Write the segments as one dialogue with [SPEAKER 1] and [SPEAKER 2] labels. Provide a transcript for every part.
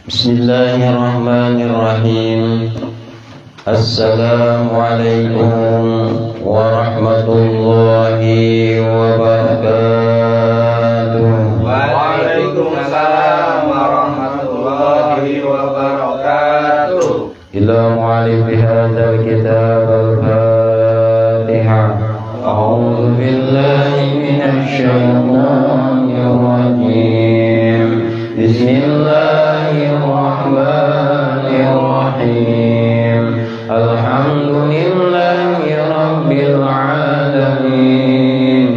[SPEAKER 1] Bismillahirrahmanirrahim. Assalamualaikum warahmatullahi wabarakatuh.
[SPEAKER 2] Waalaikumsalam warahmatullahi wabarakatuh.
[SPEAKER 1] إلى مؤلف هذا الكتاب الفاتحة. أعوذ بالله من الشيطان الرجيم. بسم الله الرحمن الرحيم. الحمد لله رب العالمين،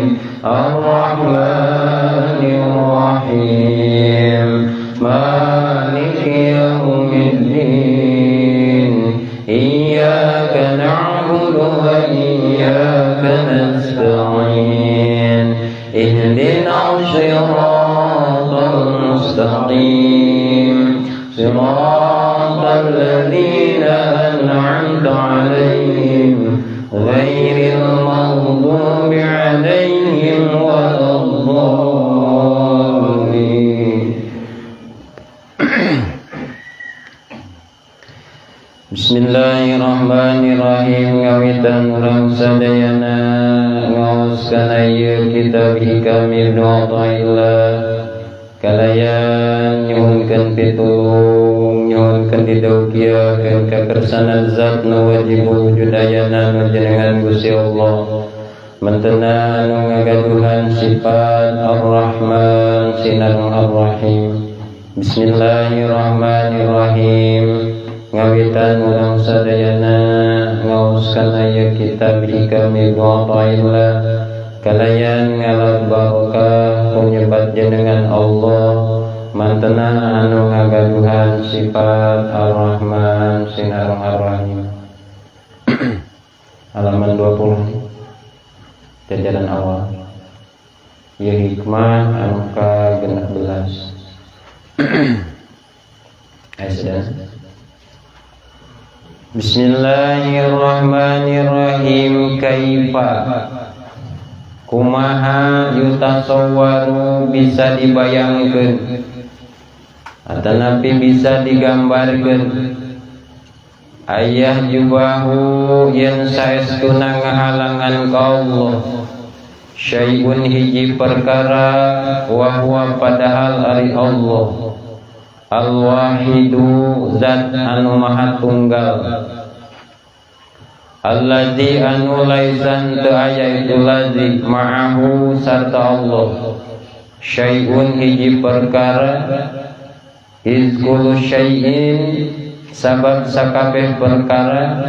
[SPEAKER 1] الرحمن الرحيم، مالك يوم الدين. إياك نعبد وإياك نستعين. اهدنا الصراط المستقيم، صراط الذين أنعمت عليهم، غير المغضوب عليهم ولا الضالين. Bismillahirrahmanirrahim. Ngawitan urang sadayana ngaos kana ieu kitab Hikam Ibnu Athaillah kalayan nyuhunkeun pitulung, nyuhunkeun didaukiakeun kakersanan zat nu wajib wujud ayana nu jenengan Gusti Allah, mantena anu ngagaduhan sifat Ar-Rahman sinareng Ar-Rahim. Bismillahirrahmanirrahim. Ngawitan urang sadayana ngaos kana ieu kitab Hikam Ibnu Athaillah kalayan ngalap barokah ku nyebat jenengan Allah, mantena anu ngagaduhan sifat Ar-Rahman sinareng Ar-Rahim. Halaman 20, jajaran awal. Ieu hikmah anu ka-16. Ayo sedang. Bismillahirrahmanirrahim. Kaifa, kumaha, yutasawwaru, bisa dibayangkeun atanapi bisa digambarkeun, an yahjubahu, yen saestuna ngahalangan ka Allah, syai'un, hiji perkara, wa huwa, padahal ari Allah, al-wahidu, zat anu maha tunggal, alladzi, anu, laisa, teu aya itu ladzi, ma'ahu, sarta Allah, syai'un, hiji perkara, iz kullu syai'in, sabab sakabeh perkara,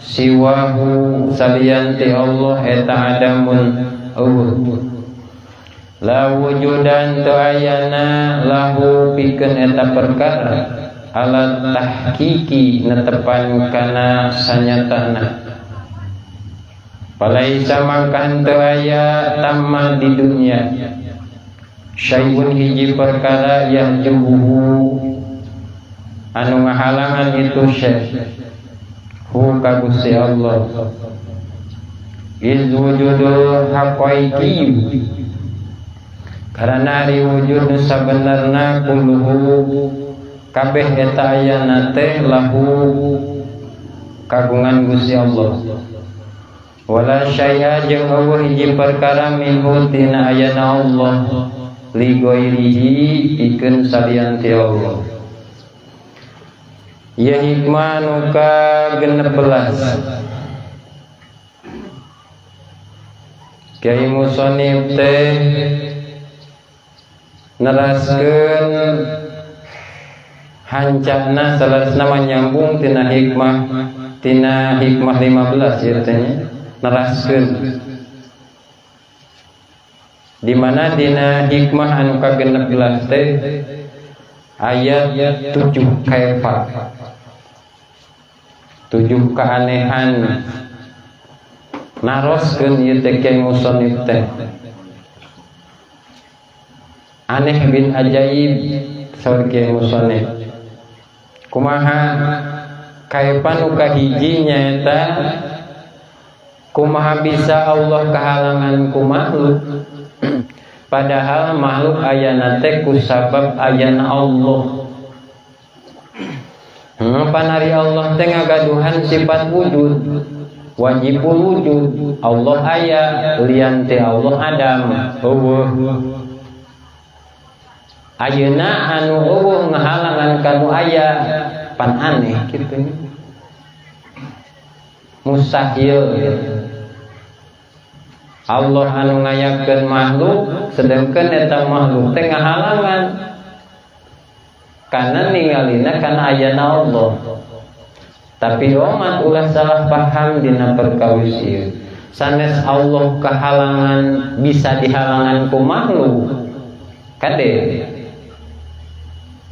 [SPEAKER 1] siwahu, salian ti Allah, eta adamun, euweuh, la wujudan, teu ayana, lahu, pikeun eta perkara, ala tahqiqi, netepan kana sanyatana. Falaisa, mangka teu aya, thamma, di dunya, syai'un, hiji perkara, yahjubuhu, anu ngahalangan itu syai' hu ka Gusti Allah. Iz wujudul haqaiqi, karena ari wujud nu sabenerna, kulluhu, kabeh eta ayana teh, lahu, kagungan Gusti Allah, wala syai'a, jeung euweuh hiji perkara, minhu, tina ayana Allah, li ghairihi, pikeun salian ti Allah. Ya, hikmah nu ka-16. Kiai Musonif teh neraskeun hancana saleresna nyambung tina hikmah 15 ieu teh nya, neraskeun di mana dina hikmah anu ka-16 teh ayat 7 kaifa, tujuh keanehan. Naroskeun ieu teh Kiai Musonif teh aneh bin ajaib. Saur Kiai Musonif, kumaha kaifa nu kahiji nyaeta kumaha bisa Allah kehalangan ku makhluk, padahal makhluk ayana teh ku sabab ayana Allah. Pan ari Allah teh ngagaduhan sifat wujud, wajibul wujud. Allah aya, lian ti Allah adam, euweuh. Ayeuna anu euweuh ngahalangan kanu aya, pan aneh kitu, mustahil. Allah anu ngayakeun makhluk, sedangkan eta makhluk teh ngahalangan karena ningalina kana ayana Allah. Tapi omat ulah salah paham dina perkawis ieu. Sanes Allah kehalangan, bisa dihalangan ku makhluk. Kade,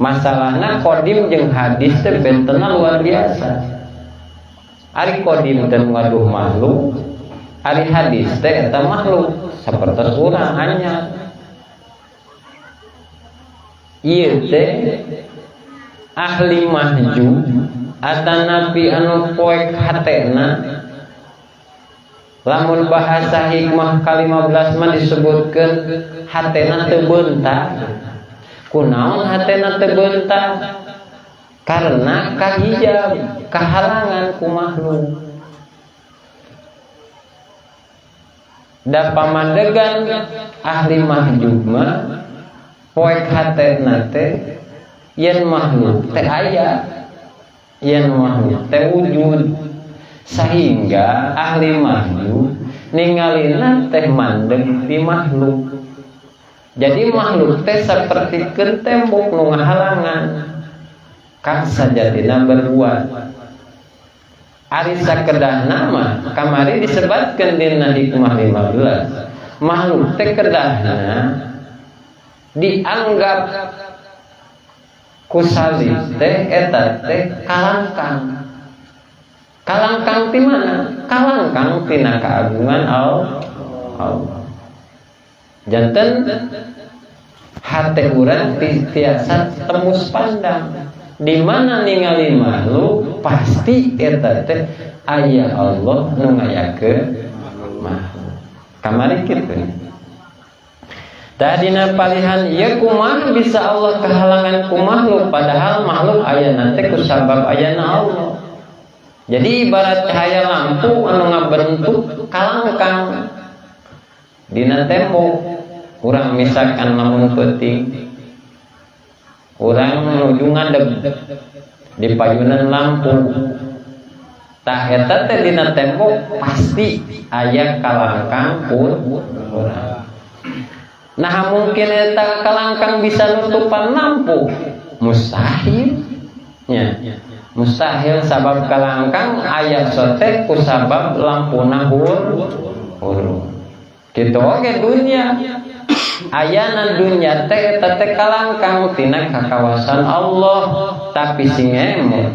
[SPEAKER 1] masalahna kodim jeung hadis teh bentena luar biasa. Ari kodim teh ngaduh makhluk, ari hadis teh eta makhluk sapertos urang anyar. Ieu teh ahli mahjub atanapi anu poek hatena. Lamun bahasa hikmah ka-15 mah disebutkeun hatena teu beunta. Kunaon hatena teu beunta? Karena kahijab, kahalangan ku makhluk. Da pamadegan ahli mahjub mah poek hatena teh yen makhluk teh aya, yen makhluk teh wujud, sehingga ahli mahjub ningalina teh mandeg di makhluk. Jadi makhluk teh sapertikeun tembok nu ngahalangan kang sajatina berbuat. Ari sakedahna mah kamari disebatkeun dina hikmah 15, makhluk teh kedahna dianggap ku salik teh eta teh kalangkang. Kalangkang ti mana? Kalangkang tina keagungan Allah. Janten hate urang tiasa tembus pandang. Di mana ningali makhluk pasti eta teh aya Allah nu ngayakeun makhluk. Kamari kitu. Tadina palihan ieu kumaha bisa Allah kehalangan ku makhluk, padahal makhluk ayana teh ku sabab ayana Allah. Jadi ibarat cahaya lampu anu ngabentuk kalangkang dina tembok. Urang misalkan lamun peuting urang menuju ngadeg di payunan lampu, tah eta teh dina tembok pasti aya kalangkang urang. Nah, mungkin eta kalangkang bisa nutupan lampu? Mustahil nya, mustahil, sabab kalangkang aya sote ku sabab lampuna hurung. Kitu oge dunya, ayana dunya teh eta teh kalangkang tina kakawasan Allah. Tapi sing emut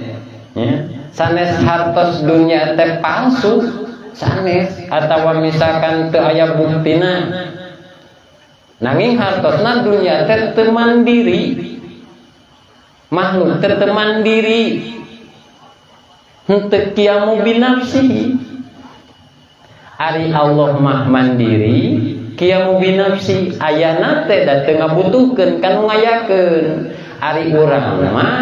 [SPEAKER 1] nya, sanes hartos dunya teh palsu, sanes, atawa misalkan teu aya buktina. Nanging hartosna dunya teh teu mandiri, makhluk teh teu mandiri, henteu kiamu binafsihi. Ari Allah mah mandiri, kiamu binafsi, ayana teh da teu ngabutuhkeun kanu ngayakeun. Ari urang mah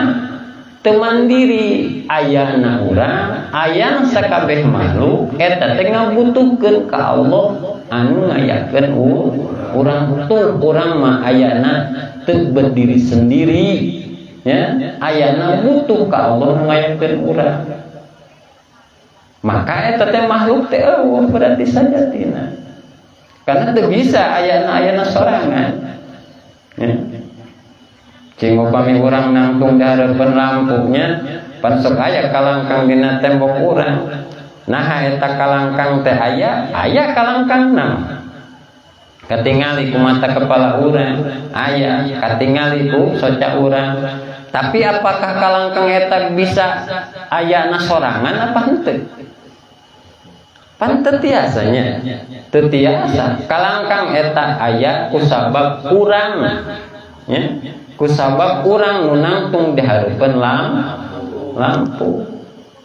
[SPEAKER 1] teu mandiri, ayana urang, ayana sakabeh makhluk eta teh ngabutuhkeun ka Allah anu ngayakeun urang. Tuh urang mah ayana teu berdiri sendiri ya, ayana butuh ka Allah nu ngayakeun urang. Maka eta teh makhluk teh euweuh berarti sajatina, karena teu bisa ayana-ayana sorangan ya. Cing upami urang nangtung di hareupeun lampunya, pan sok aya kalangkang dina tembok urang. Nah, eta kalangkang teh aya, aya kalangkangna, katingali ku mata kepala urang aya, katingali ku soca urang. Tapi apakah kalangkang eta bisa ayana sorangan apa henteu? Pan teu tiasanya, teu tiasa. Kalangkang eta aya ku sabab urang ya, ku sabab urang nu nangtung di hareupeun lampu.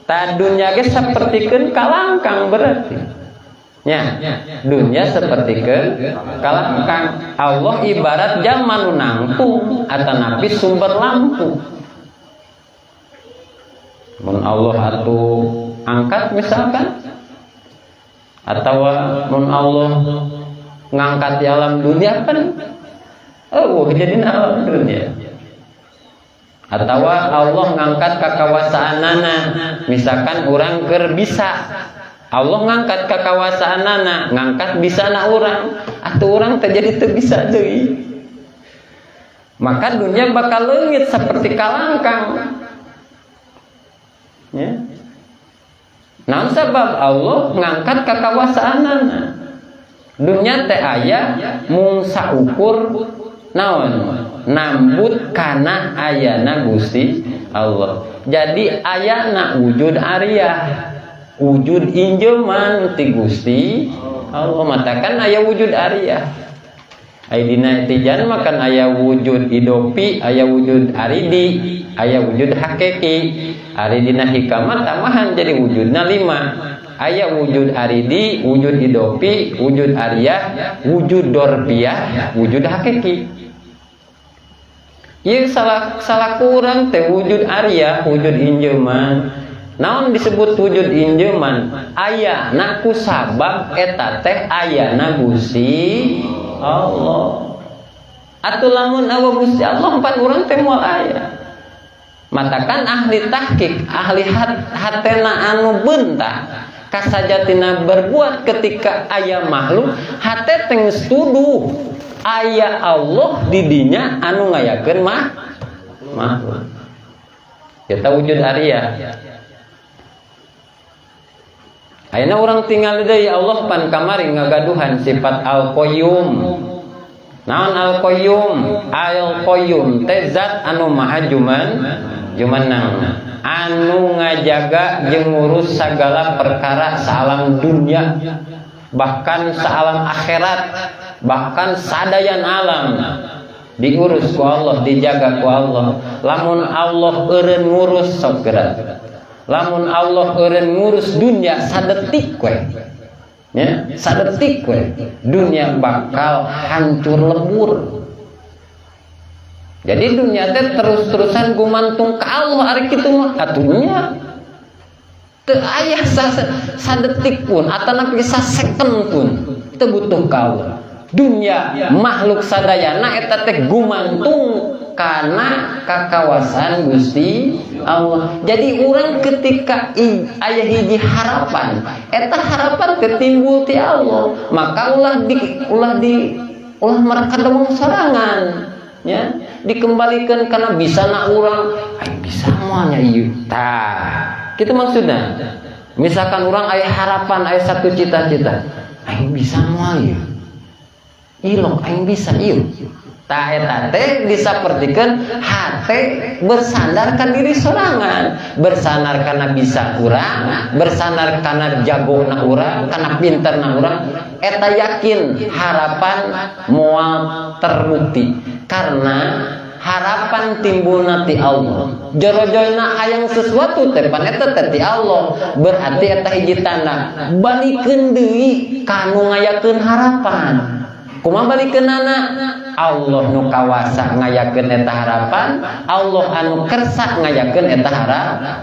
[SPEAKER 1] Ta dunya ge sapertikeun kalangkang berarti nya, dunia sapertikeun kalangkang. Allah ibarat jalma nu nangtung atanapi sumber lampu. Mun Allah atuh angkat misalkan, atau mun Allah ngangkat di alam dunia kan, oh jadi alam dunia. Atau Allah ngangkat kakawasaanana, misalkan orang keur bisa, Allah ngangkat kakawasaanana, ngangkat bisa na orang, atau orang terjadi teu bisa deui. Maka dunia bakal leungit seperti kalangkang. Ya. Naon sabab Allah ngangkat kakawasaanana. Dunia teh aya mung saukur naon? Nambut kana ayana Gusti Allah. Jadi ayana wujud ariyah, wujud injeman ti Gusti Allah. Matakan aya wujud ariyah. Aya dina tijan makan aya wujud idopi, aya wujud aridi, aya wujud hakiki. Ari dina hikam tambahan jadi wujudna 5. Aya wujud aridi, wujud idopi, wujud ariyah, wujud dorpiah, wujud hakiki. Ieu salah salah kurang teh wujud ariyah, wujud injeman. Naon disebut wujud injeman? Ayana ku sabab eta teh ayana Gusti Allah. Atuh lamun awa Gusti Allah empat urang teh moal aya. Matakan ahli tahqiq, ahli hatena anu beunta kasajatina berbuat ketika aya makhluk, hate teh geus tuduh aya Allah didinya anu ngayakeun mah makhluk. Kita wujud ariyah. Ayeuna urang tinggal deui Allah pan kamari ngagaduhan sifat Al-Qayyum. Naon Al-Qayyum? Al-Qayyum teh zat anu maha jumenang, anu ngajaga jeung ngurus sagala perkara saalam dunia, bahkan saalam akhirat, bahkan sadayan alam diurus ku Allah, dijaga ku Allah. Lamun Allah eureun ngurus sok geura. Lamun Allah eureun ngurus dunia sadetik we. Ya, sadetik we dunia bakal hancur lebur. Jadi dunia teh terus-terusan gumantung ka Allah ari kitu mah atunya. Teu aya sadetik pun atanapi saseken pun teu butuh ka Allah. Dunia makhluk sadayana eta teh gumantung kana kakawasan Gusti Allah. Jadi orang ketika aya hiji harapan, eta harapan teh timbul ti Allah, maka ulah mereka deweng sorangan, ya dikembalikan karena bisa na urang, aing bisa moalnya ieu. Tah, kitu maksudna. Misalkan orang aya harapan, aya satu cita-cita, aing bisa moal ieu. Ilok aing bisa ieu. Tah eta teh disapertikeun hate bersandarkan diri sorangan, bersandar karena bisa urang, bersandar karena jagona urang, karena pinterna urang, eta yakin harapan moal terbukti karena harapan timbulna ti Allah. Joro-jorona hayang sesuatu teh pan eta teh ti Allah, berarti eta hiji tanda balikeun deui ka nu ngayakeun harapan. Kumaha balikeunana? Allah nu kawasa ngayakeun eta harapan, Allah anu kersa ngayakeun eta harapan.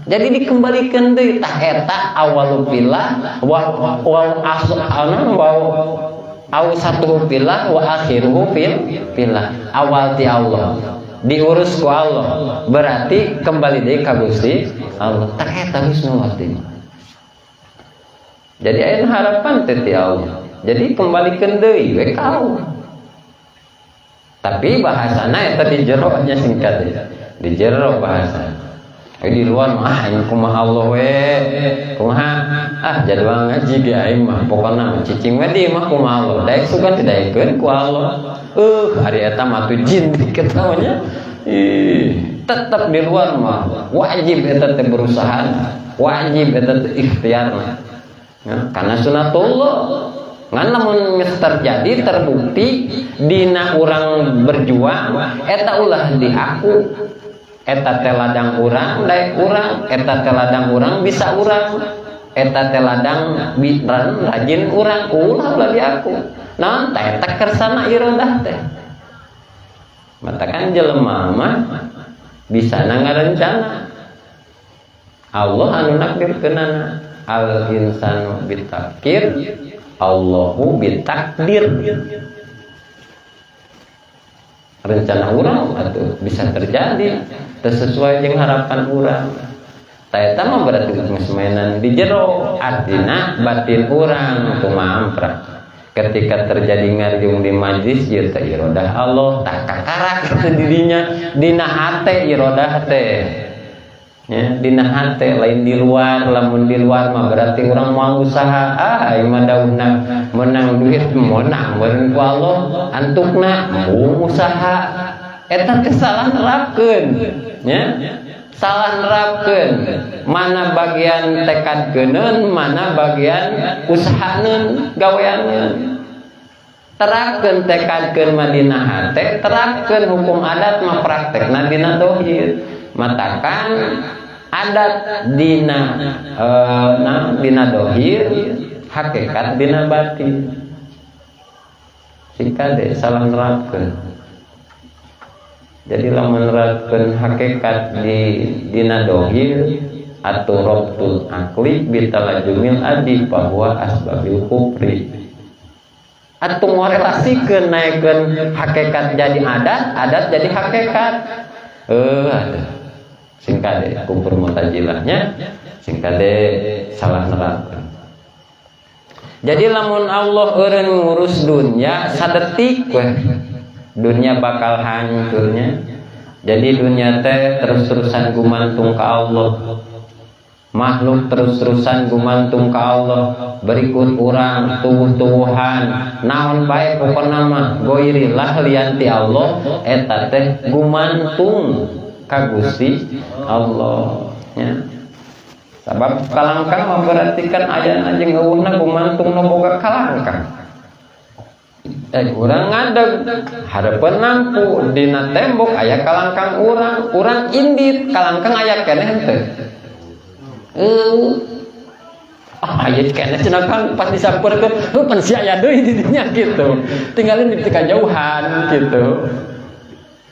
[SPEAKER 1] Jadi dikembalikan deui tah eta awalu fillah wa wa asl anu wa awsatuhu fillah wa akhiruhu fillah. Awal ti Allah diurus ku Allah, berarti kembali deui ka Gusti Allah. Tah eta husnul khotimah. Jadi aya harapan teh ti Allah. Jadi kembalikan deui we ka Allah. Tapi bahasana eta di jero nya singkat ya. Di jero bahasa. Di luar mah aing kumaha Allah we. Kumaha? Ah jadwal ngaji ge aing mah pokona cicing we di mah kumaha Allah. Daek sugan didaekeun ku Allah. Ari eta mah tuh jin ketawanya. Ih, tetep di luar mah wajib eta teh berusaha, wajib eta teh ikhtiar mah. Ya, karena sunatullah. Ngan lamun geus terjadi terbukti dina urang berjuang eta ulah diaku, eta teh ladang urang daek urang, eta teh ladang urang bisa urang, eta teh ladang rajin urang, ulah ulah diaku. Naon teh eta kersana iradah teh. Matakan jelema mah bisa ngarencana. Allah anu nakdirkeunana. Al insanu bitafkir, Allahu bitakdir. Rencana urang atuh bisa terjadi teu sesuai jeung harapan urang. Tah, eta mah berarti geus mainan di jero, artina batin urang kumaha amprak. Ketika terjadi ngariung di majlis ieu teh irodah Allah, tah kakarak kitu dirinya dina hate irodah teh. Ya, dina hate, lain di luar. Lamun di luar mah berarti urang mau usaha, ah ieu mah daunna menang duit, menang meureun ku Allah antukna mau usaha. Eta teh salah nerapkeun nya, salah nerapkeun mana bagian tekad keuneun, mana bagian usahaneun, gaweaneun. Terapkeun tekadkeun mah dina hate, terapkeun hukum adat mah praktekna dina dohir. Matakan adat dina nah, dina dohir, hakikat dina batin. Sing kade salah nerapkeun. Jadi lamun nerapkeun hakikat di dina dohir atau robtul akli bitalazumil adi bahwa asbabil kufri, atau ngorelasikan naikkan hakikat jadi adat, adat jadi hakikat, ada sing kade kufur mu'tazilahnya, sing kade salah nerapkan. Jadi lamun Allah eureun ngurus dunia sadetik weh, dunia bakal hancurnya. Jadi dunia teh terus-terusan gumantung ke Allah, makhluk terus-terusan gumantung ke Allah, berikut urang, tubuh-tubuhan, naon bae, pokona mah goirillah, lian ti Allah eta teh gumantung ka Gusti Allah ya. Sabab kalangkang memberartikan ayana jeung euweuhna gumantung nu boga kalangkang. Urang ngadeg hareupeun lampu, dina tembok aya kalangkang urang, urang indit, kalangkang aya keneh henteu? Ah, aya keneh cenah Kang, pas disampeurkeun, heuh pan sia aya deui di dinya gitu. Tinggalin di kajauhan gitu.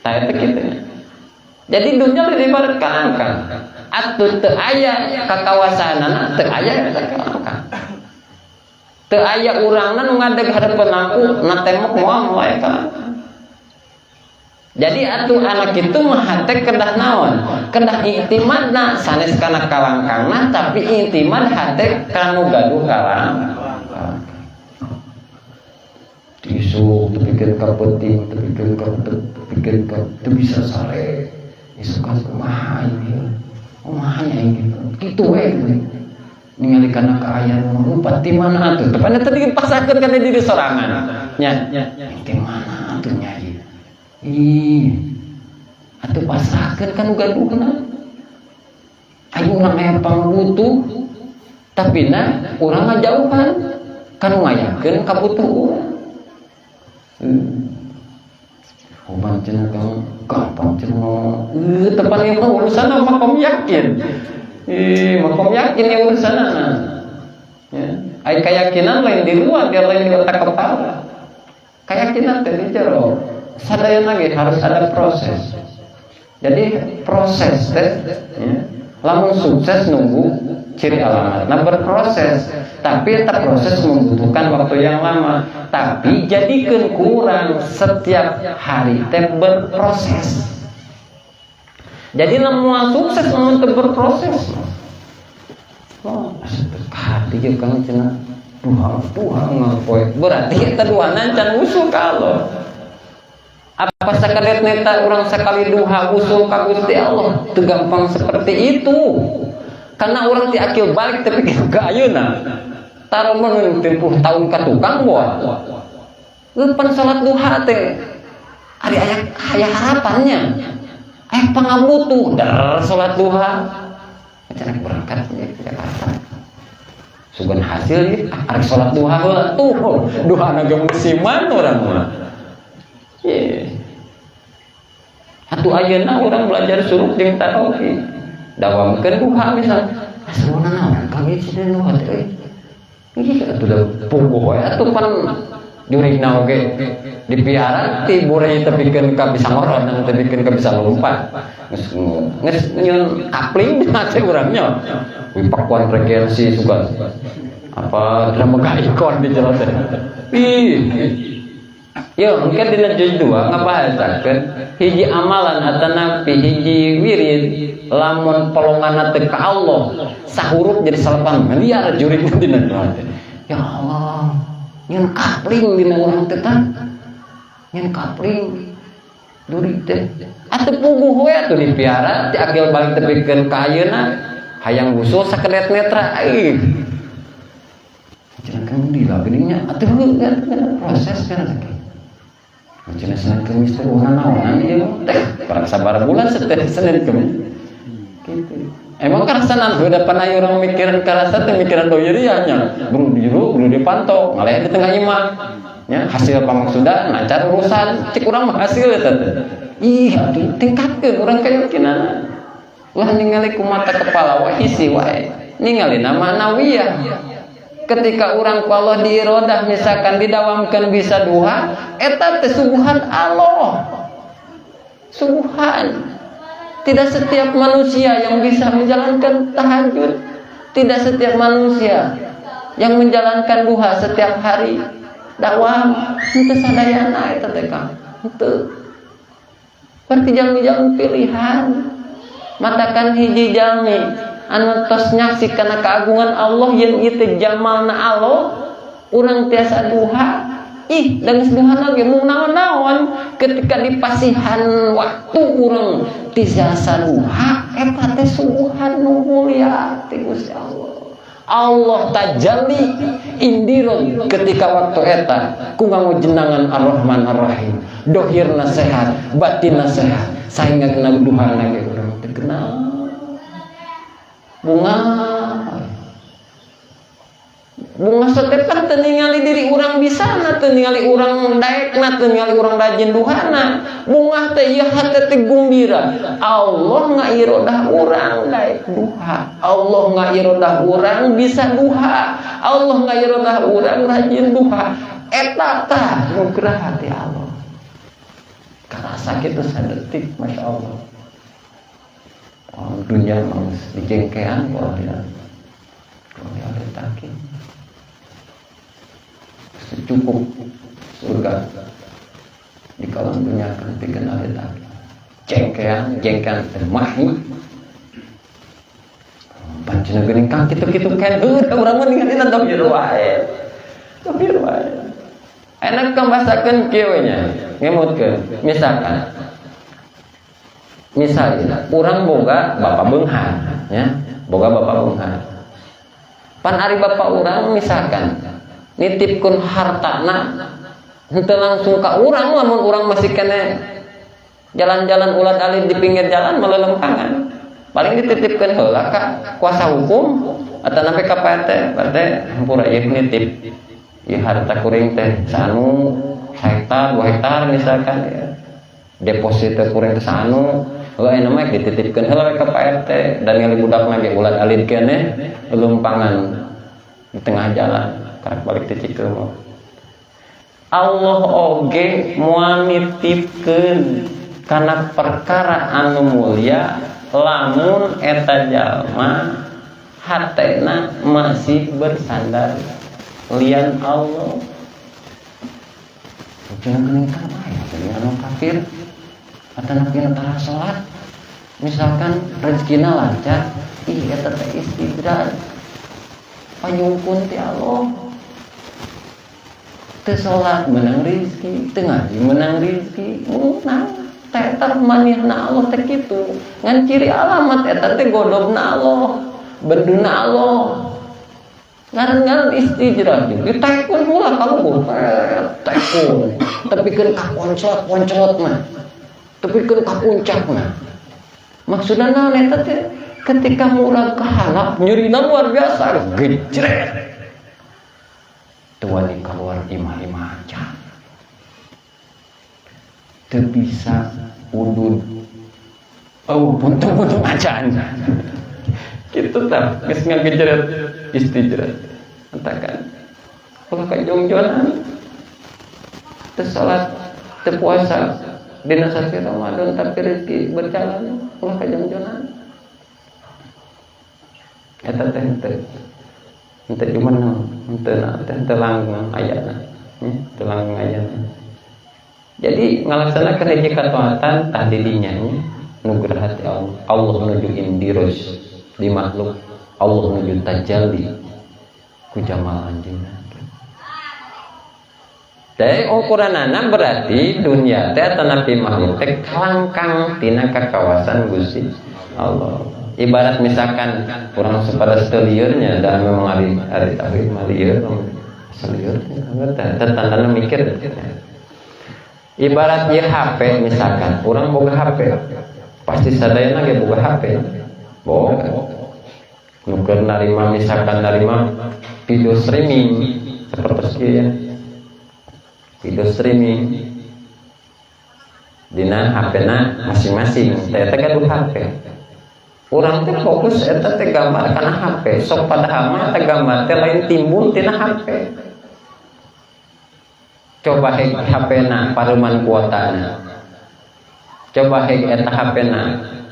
[SPEAKER 1] Tah, eta kitu. Jadi dunia lebih ibarat kalangkang. Atuh teu aya kakawasanana, teu aya eta kalangkang. Teu aya urangna nu ngadeg hareupeun lampu na tembok, moal moal aya kalangkang. Jadi atuh anak itu mah hate kedah naon? Kedah iktimadna sanes kana kalangkangna, tapi iktimad hate kanu gaduh kalang. Isuk tepikeun ka peuting, tepikeun ka tepikeun ka teu bisa sare. Isukan kumaha ieu? Kumaha nya ieu? Kitu we. Ningali kana kaayaan lupa ti mana atuh? Tepan tadi dipaksakeun kana diri sorangan. Nya, ti mana atuh nya ieu? Ih, atuh pasrahkeun kan gaduhna. Ayo urang aya pangbutuh, tapi na urang ngajauhan kan ngayakeun kabutuh urang. Oban cenah Kang, gampang cenah. Tepan ieu mah urusan makom yakin. Ih, makom yakin ya urusanna. Ya. Ai keyakinan lain di luar, dia lain di otak kepala. Keyakinan teh di jero. Sadaya lagi harus ada proses. Jadi proses teh ya, lamun sukses nunggu ciri alamat. Nah, berproses, tapi tetap proses membutuhkan waktu yang lama. Tapi jadikan kurang setiap hari teh berproses. Jadi lamun sukses lamun teu berproses. Oh, hati jeung Kang cenah. Duha duha ngapoe. Berarti eta duhana can usul kalau. Apa sakadar neta urang sekali duha usul ka Gusti Allah? Itu gampang seperti itu. Karena orang ti akil balik tapi ke ayeuna. Taruh mun tempuh tahun ka tukang moal. Pan salat duha teh ari aya aya harapannya. Aya pangabutuh dar salat duha. Cenah berangkat ke Jakarta. Sugan hasil ya, arek salat duha heula tuh. Duha na ge musiman urang mah. Yeah. Atuh ayeuna urang belajar suluk jeung tarawih. Dawamkeun duha misal. Asrona naon kang ieu cenah duha teh. Ih, atuh da puguh we atuh pan Jurigna oge dipiara ti burai tepikeun ka bisa ngorodang, tepikeun ka bisa lompat. Geus geus nyieun kapling teh urangnya. Wih, pakuan frekuensi suka apa drama ikon di jero teh. Ih. Yo, mungkin dina juz 2 ngabahasakeun hiji amalan atanapi hiji wirid, lamun pelongan teh ka Allah sahurup jadi 8 miliar jurig dina teh. Ya Allah, nyeun kapling dina urang teh tah. Nyeun kapling jurig teh. Atuh puguh we atuh dipiara ti akil balik tepikeun ka ayeuna hayang gusul sakedet netra. Ih. Cenah kan di lah geuning atuh proses kan. Cenah Senin Kemis teh urang naonan ieu teh, barang sabaraha bulan Senin Kemis. Gitu. Emang karasanan udah pernah orang mikiran karasa teh, mikiran doyerianya. Buru diru, buru dipantau, ngaleh di tengah imah. Ya, hasil pamaksudan lancar urusan, cik urang mah hasil eta teh. Ih, atuh tingkatkeun urang keyakinan. Ulah ningali ku mata kepala wae, hisi wae. Ningali nama nawiyah. Ketika orang ku Allah diirodah, misalkan didawamkan bisa duha, eta teh suguhan Allah, suguhan. Tidak setiap manusia yang bisa menjalankan tahajud, tidak setiap manusia yang menjalankan duha setiap hari dawam. Henteu sadayana eta teh, Kang, henteu. Berarti jalmi-jalmi pilihan. Matakan hiji jalmi anu tos nyaksi kana keagungan Allah yang ieu teh jamalna Allah, urang tiasa duha. Ih, dan geus duha lagi mau naon-naon, ketika dipasihan waktu urang tiasa duha, eta teh suguhan nu mulia ti Gusti Allah. Allah tajalli indiro ketika waktu eta ku nganggo jenangan Ar-Rahman Ar-Rahim, dohirna sehat, batinna sehat, sehingga kena duha lagi urang teh kenal bunga bunga sotep kan teu ningali diri urang bisa na, teu ningali urang daek na, teu ningali urang rajin duhana. Bunga teh ieu hate teh gumbira, Allah ngairodah urang daek duha, Allah ngairodah urang bisa duha, Allah ngairodah urang rajin duha. Eta tah nugrah hati Allah karasa kitu sadetik. Masya Allah. Oh, dunia mau dijengkean kalau dia kalau dia takin cukup surga di kalam dunia kan bikin ahli takin jengkean jengkean mahi pancena geuning kang kitu-kitu kan heuh. Urang mah ningali dohir wae, dohir wae. Enak kang bahasakeun kieu nya, ngemutkeun. Misalkan, misalnya urang boga bapak beunghar ya, boga bapak beunghar. Pan ari bapak urang misalkan nitipkeun hartana henteu langsung ka urang, lamun urang masih kene jalan-jalan ulat alit di pinggir jalan melelempangan, paling dititipkeun heula ka kuasa hukum atau sampai ka Pak RT. Pak RT, hampura ieu nitip ieu harta kuring teh sanu hektar, 2 hektar misalkan ya, deposito kuring teh sanu. Heuh, aya mah dititipkeun heula ka Pak RT dan ngali budak ge ulat alit keneh lumpangan di tengah jalan karak balik ti Cikeumeuh. Allah oge moal nitipkeun kana perkara anu mulia lamun eta jalma hatena masih bersandar lian Allah. Cenah geuning kan aya geuning anu kafir atau tara salat, misalkan rezekina lancar. Ih, eta teh istidraj, panyungkun ti Allah. Teu salat menang rezeki, teu ngaji menang rezeki, menang teh eta manihna Allah teh kitu. Ngan ciri alamat eta teh godobna Allah, benduna Allah, ngaran-ngaran istidraj. Ditekun pula kaluhur, tekun tepikeun ka poncot-poncot mah, tepikeun ka puncak mah. Maksudna naon eta teh? Ketika murag kahalap nyerina luar biasa, gejret, teu wani keluar imah-imah aja, teu bisa udud, oh puntung-puntung acan gitu tah. Geus ngagejret, istidraj. Antakan ulah kajongjonan. Teu salat, teu puasa dina sasi Ramadan, tapi rezeki berjalan, ulah kajongjonan. Eta teh henteu henteu jumeneng, henteu teh henteu langgeng ayana nya, henteu langgeng ayana. Jadi ngalaksanakeun hiji kataatan tah di dinya nya nugrah hati Allah. Allah nuju indiroj di makhluk, Allah nuju tajalli ku jamal anjeunna. Dari ukuranana berarti dunia teh atanapi makhluk teh kalangkang tina kakawasan Gusti Allah. Ibarat misalkan kurang sepada seliurnya dan memang hari hari tauhid mah lieur seliur teh tandana mikir. Ibarat ieu HP misalkan, urang boga HP, pasti sadayana ge boga HP. Boga. Nu keur narima, misalkan narima video streaming seperti ieu ya. Video streaming dina HP-na masing-masing, teh teh gaduh HP. Urang teh fokus eta teh gambar kana HP, sok padahal mah eta gambar teh lain timbul tina HP. Coba heg HP-na paruman kuotana. Coba heg eta HP-na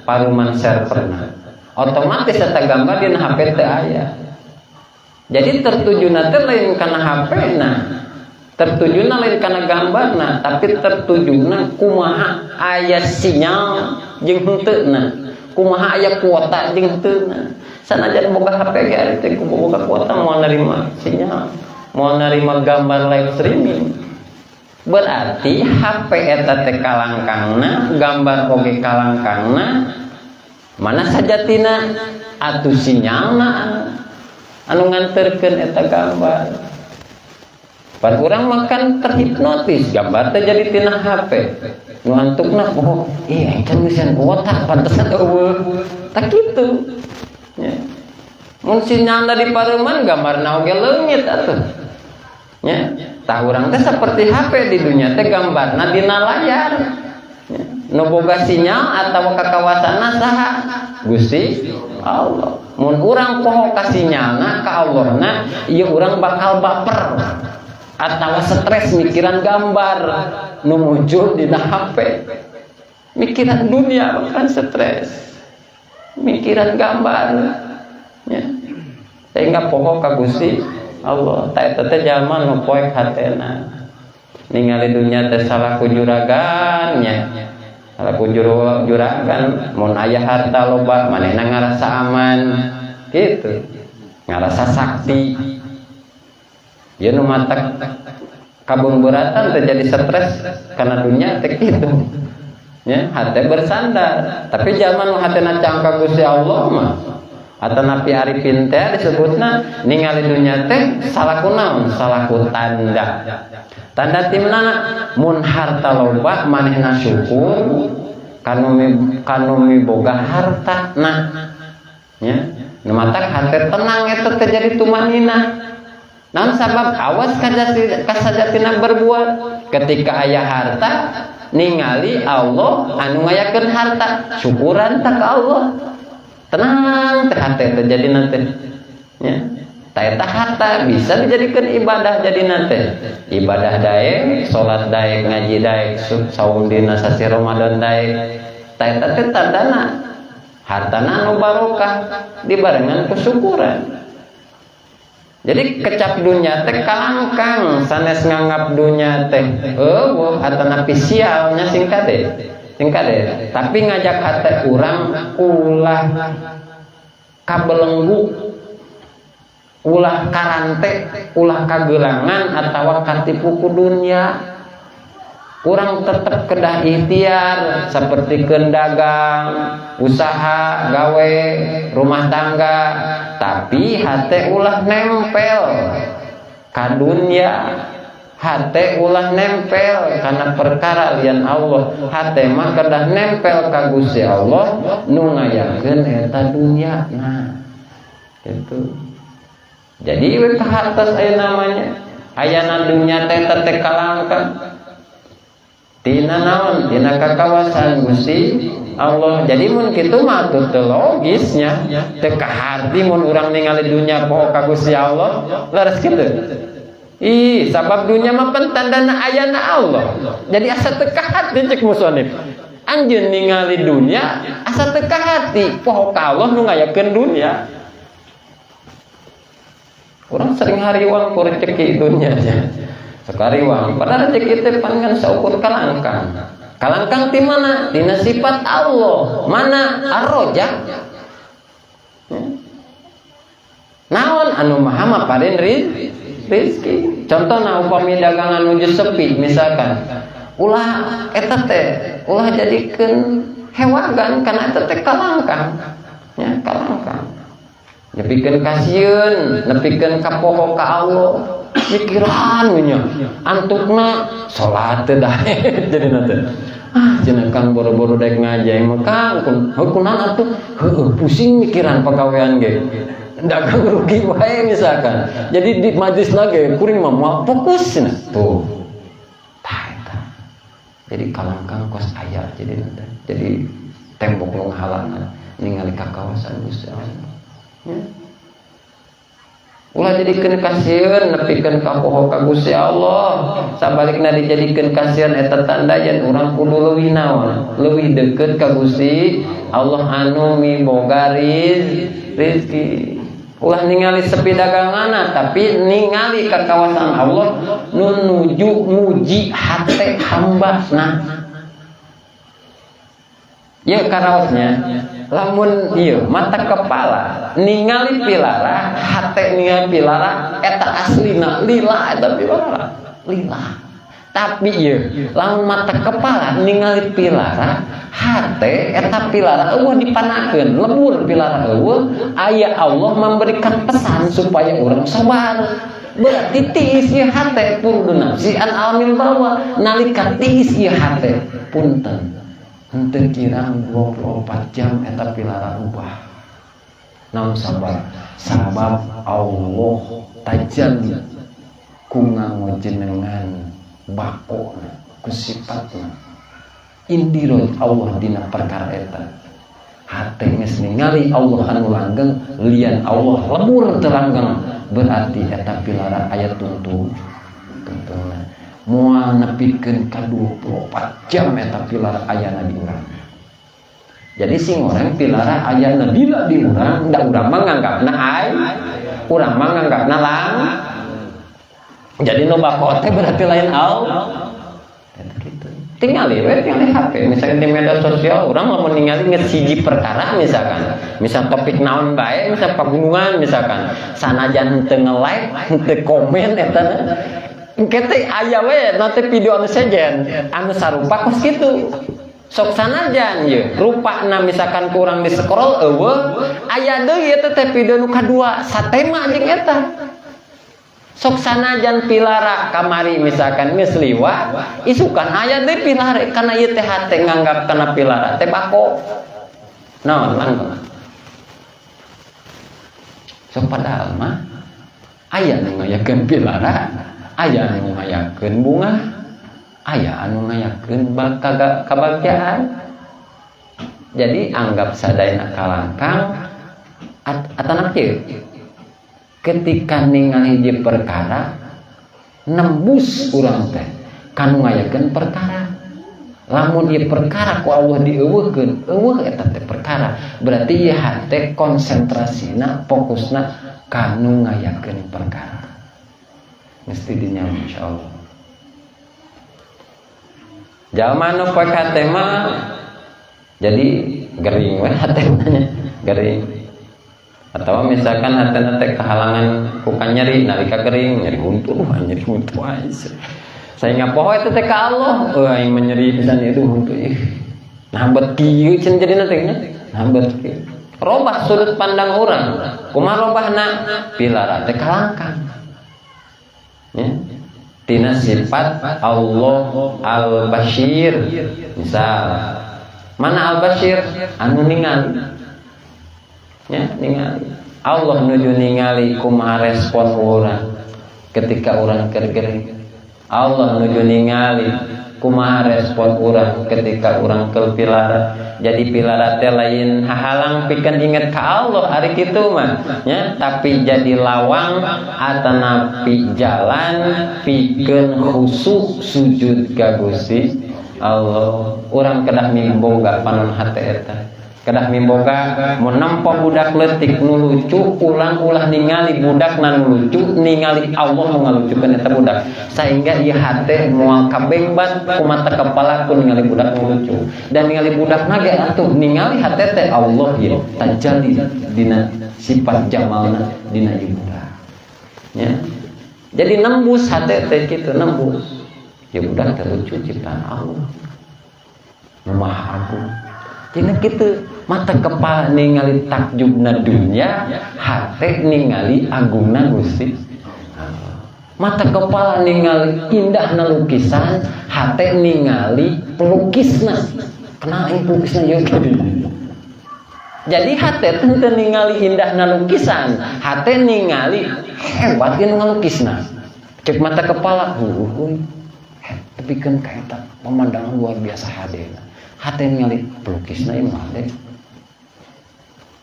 [SPEAKER 1] paruman serverna. Otomatis eta gambar dina HP teu aya. Jadi tertujuna teh lain kana HP-na. Tertujuna lain kana gambarna, tapi tertujuna kumaha aya sinyal jeung henteuna, kumaha aya kuota jeung henteuna. Sanajan boga HP ge ari teh boga kuota moal nerima sinyal, moal nerima gambar live streaming. Berarti HP eta teh kalangkangna, gambar oge kalangkangna, mana sajatina atuh sinyalna anu nganterkeun eta gambar. Pan urang makan terhipnotis, gambar teh jadi tina HP. Nu antukna, oh, iya can ngeusian kuota, pantesan euweuh. Tak kitu. Ya. Mun sinyalna di pareuman, gambarna oge leungit atuh. Ya. Tah, urang teh seperti HP di dunia teh, gambarna dina layar. Ya. Nu boga sinyal atau kakawasanna saha? Gusti Allah. Mun urang poho ka sinyalna, ka Allahna, ieu urang bakal baper atau stres mikiran gambar nu muncul di HP. Mikiran dunia bahkan stres mikiran gambar ya. Sehingga poho ka Gusti Allah. Tah, eta teh jalma nu poek hatena, ningali dunia teh salaku juragan nya, salaku juragan. Mun aya harta loba, manehna ngarasa aman gitu, ngarasa sakti. Ya, nu matak kabeungbeuratan terjadi stres karena dunia teh kitu ya, hate bersandar. Tapi zaman nu hatena cangka Gusti Allah mah atanapi arifin teh disebutna ningali dunia teh salaku naon? Salaku tanda. Tanda ti mana? Mun harta loba, manehna syukur kanu miboga harta. Nah ya, nu matak hate tenang eta teh jadi tumaninah. Naon sabab? Awas kasajatina berbuat. Ketika aya harta, ningali Allah anu ngayakeun harta, syukuran tak ka Allah, tenang teh hate teh jadi nanti ya. Tah, eta harta bisa dijadikan ibadah, jadi nanti ibadah daek, salat daek, ngaji daek, saum dina sasi Ramadan daek. Tah, eta teh tandana hartana anu barokah dibarengan kesyukuran. Jadi kecap dunia teh kalangkang, sanes nganggap dunia teh euweuh atanapi sialnya, singkat deh, singkat deh. Tapi ngajak hati urang ulah kabelenggu, ulah karante, ulah kagelangan atau katipu ku dunia. Urang tetap kedah ikhtiar seperti kendagang, usaha, gawe, rumah tangga, tapi hati ulah nempel ka dunia, hati ulah nempel karena perkara lian Allah. Hati mah kedah nempel ka Gusti Allah nu ngayakeun eta dunia. Nah, gitu. Jadi we ka atas aya namanya ayana dunia teh teh kalangkang tina naon? Tina kakawasan Gusti Allah. Jadi mun kitu mah atuh teu logisnya, teu kaharti mun urang ningali dunia poho ka Gusti Allah, leres kitu. Ih, sabab dunia mah pentandana ayana Allah. Jadi asa teu kahati cek musonif. Anjeun ningali dunia asa teu kahati, poho ka Allah nu ngayakeun dunia. Urang sering hariwang ku rezeki dunia nya. Sok hariwang, padahal rezeki teh pan ngan saukur kalangkang. Kalangkang ti mana? Tina sifat Allah. Mana? Ar-Rojak. Ya. Naon anu maha maparin rizki. Contohna upami dagangan nuju sepi misalkan. Ulah eta teh, ulah jadikeun hewagan kana eta teh kalangkang. Ya, kalangkang. Nepikeun kasieun, nepikeun kapoho ka Allah. Mikiran nya. Antukna salat teh daek jadi teh. Ah, cenah Kang boro-boro daek ngaji mah Kang, kunaon atuh? Heueuh, pusing mikiran pagawean ge. Dagang rugi wae misalkan. Jadi di majlis ge kuring mah moal fokus cenah. Tuh. Tah eta. Jadi kalangkang kos aya jadi teh. Jadi tembok nu ngahalangan ningali ka kawasan Gusti Allah. Ya. Ulah jadikeun kasieun nepikeun ka poho ka Gusti Allah. Sabalikna dijadikeun kasieun eta tanda yen urang kudu leuwih naon? Leuwih deukeut ka Gusti Allah anu miboga rizki. Ulah ningali sepi daganganna tapi ningali ka kawasan Allah nu nuju muji hate hamba. Nah, ya karaosnya lamun ieu mata kepala ningali pilara, hate ningali pilara eta aslina lila, eta pilara lila. Tapi ieu lamun mata kepala ningali pilara, hate eta pilara eueuh dipanakeun, lebur pilara eueuh, aya Allah memberikan pesan supaya urang sabar. Berarti tiis ieu hate, furudun nafsi an alamil balwa. Nalika tiis ieu hate, punten, henteu kirang 24 jam eta pilara ubah. Naon sabab? Sabab Allah tajalli ku nganggo jenengan bakona ku sifatna. Indiro Allah dina perkara eta. Hate geus ningali Allah anu langgeng, lian Allah lebur teu langgeng, berarti eta pilara aya tungtungna. Moal nepikeun ka 24 jam eta pilara ayana di urang. Jadi sing orang pilara ayana bila di urang, da urang mah nganggapna ai, urang mah nganggapna lang. Jadi nu bako teh berarti lain Allah. Gitu. Tingali we, tingali HP. Misalkan di media sosial urang lamun ningali geus hiji perkara misalkan. Misal topik naon bae, misal pagunungan misalkan. Sanajan teu nge-like, teu komen eta na. Engke teh aya we nanti video anu sejen, anu sarupa kos kitu. Sok sanajan ye, rupana misalkan kurang di scroll eueuh, aya deui eta teh video nu kadua satema jeung eta. Sok sanajan pilara kamari misalkan geus liwat, isukan aya deui pilara kana ieu teh hate nganggap kana pilara teh bako. Naon langgeng. Sok padahal mah aya nu ngayakeun pilara, aya anu ngayakeun bunga, aya anu ngayakeun kabagjaan. Jadi anggap sadayana kalangkang atanak kieu. Ketika ningali hiji perkara nembus urang teh kanu ngayakeun perkara. Lamun ieu perkara ku Allah dieuweuhkeun, eueuh eta teh perkara. Berarti ieu hate konsentrasina, fokusna kanu ngayakeun perkara. Mesti dinya insyaallah. Jalma nu poek hate mah jadi gering we hatena nya, gering. Atau misalkan hatena teh kehalangan ku nyeri, nalika gering, nyeri huntu, nyeri huntu aja. Saya ngapoho eta teh ka Allah, euy aing mah nyeri pisan itu huntu ih. Nah bet kieu cenah jadina teh nya. Nah bet kieu. Robah sudut pandang urang. Kumaha robahna? Pilara teh kalangkang. Ya. Tina sifat Allah Al-Bashir. Misal, mana Al-Bashir? Anu ningali. Ya, ningali. Allah nuju ningali kumaha respon urang ketika urang keur gering. Allah nuju ningali Kumaha respon urang ketika urang keur pilara? Jadi pilara teh lain hahalang pikeun inget ka Allah ari kitu mah nya, tapi jadi lawang atanapi jalan pikeun khusuk sujud ka Gusti Allah. Urang kedah mimboga panon hate eta. Kedah mimboga mun nempo budak leutik nu lucu, ulang ulah ningali budak nu lucu, ningali Allah nu ngalucukeun eta budak. Sehingga ieu hate moal kabengbat ku mata kepala ku ningali budak nu lucu. Dan ningali budak na ge atuh ningali hate teh Allah ieu tajalli dina sifat jamalna dina ieu budak. Ya. Jadi nembus hate teh kitu, nembus. Ya budak teh lucu ciptaan Allah. Nu Maha Agung. Tina kitu mata kepala ningali takjubna dunya, hate ningali agungna Gusti. Mata kepala ningali indahna lukisan, hate ningali pelukisna. Kenal aing pelukisna ieu kitu. Jadi hate teh teu ningali indahna lukisan, hate ningali hebat ieu ngalukisna. Cek mata kepala, heueuh. Tepikeun ka eta pemandangan luar biasa hadena. Hate ningali pelukisna ieu mah hade.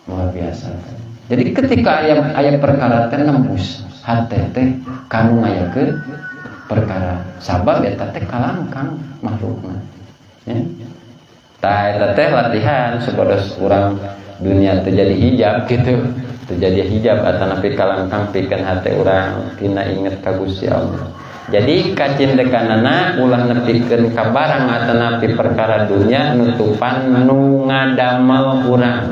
[SPEAKER 1] Luar biasa. Jadi ketika aya perkara teh nembus hate teh kanu ngayakeun perkara sabab eta teh kalangkang makhlukna. Ya. Tah eta teh latihan supados urang dunia teh jadi hijab gitu. Terjadi hijab atanapi kalangkang pikeun hate urang tina inget ka Gusti Allah. Jadi kacindekanana ulah nepikeun ka barang atanapi perkara dunia nutupan nu ngadamel urang.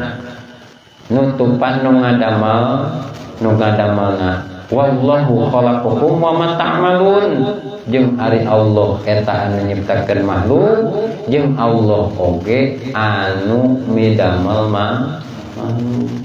[SPEAKER 1] Nutupan nu ngadamel, nu ngadamelna. Wallahu khalaqakum wa ma ta'malun. Jeung ari Allah eta anu nyiptakeun makhluk, jeung Allah oge anu midamel makhluk.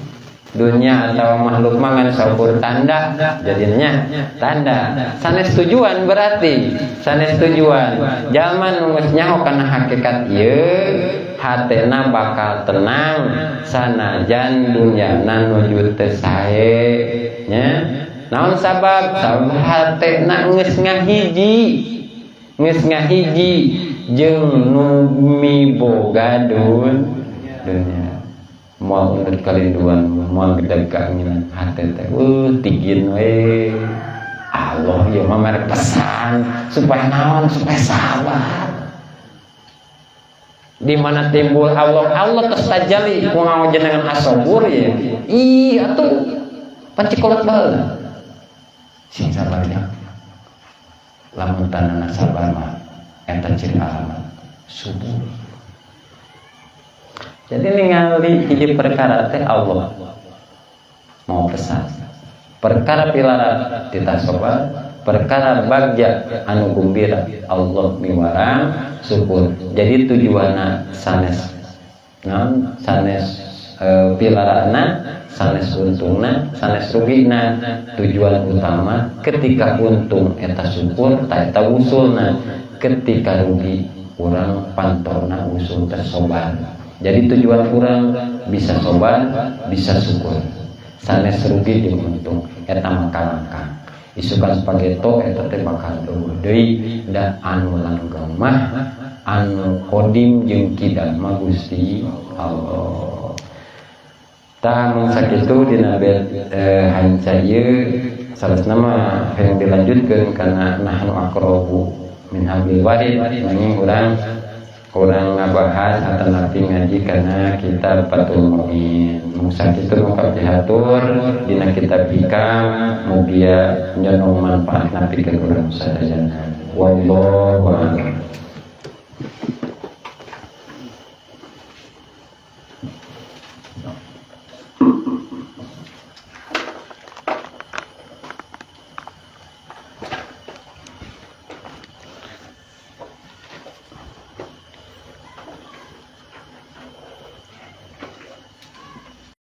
[SPEAKER 1] Dunia atau makhluk mah ngan saukur tanda jadinya tanda sanes tujuan, berarti sanes tujuan. Jalma nu geus nyaho kana hakikat ieu hatena bakal tenang sanajan dunyana nuju teu sae nya. Naon sabab? Sabab hatena geus ngahiji, geus ngahiji jeung nu miboga dunya. Moal undur kalinduan, moal gedeg kaanginan hate teh tigin we. Allah ieu mah merek pesan supaya naon, supaya sabar. Di mana timbul Allah, Allah tos tajali ku ngawajenengan asobur ya. Ih atuh pancikolot baheula. Sing sabar nya. Lamun tanana sabar mah eta ciri alamat subur. Jadi ningali hiji perkara teh Allah mau pesan. Perkara pilara titah sobar, perkara bagja anu gumbira Allah miwarang syukur. Jadi tujuanna sanes naon, sanes pilarana, sanes untungna, sanes rugina. Tujuan utama ketika untung eta syukur, ta eta usulna. Ketika rugi urang pantona usul teh sobar. Jadi tujuan urang bisa sobar, bisa syukur. Sanes rugi jeung untung eta mah kalangkang. Isukan pageto eta teh bakal eueuh deui da anu langgeng mah anu kodim jeung kidam mah Gusti Allah. Tah mung sakitu dina bait hanca ieu salesna mah hayang dilanjutkeun kana nahnu aqrabu min hablil warid, nanging urang ngabahas atanapi ngaji kana kitab Fathul Muin. Mung sakitu nu kapihatur dina kitab Hikam, mugia nyonong manfaatna pikeun urang sadayana. Wallahu a'lam.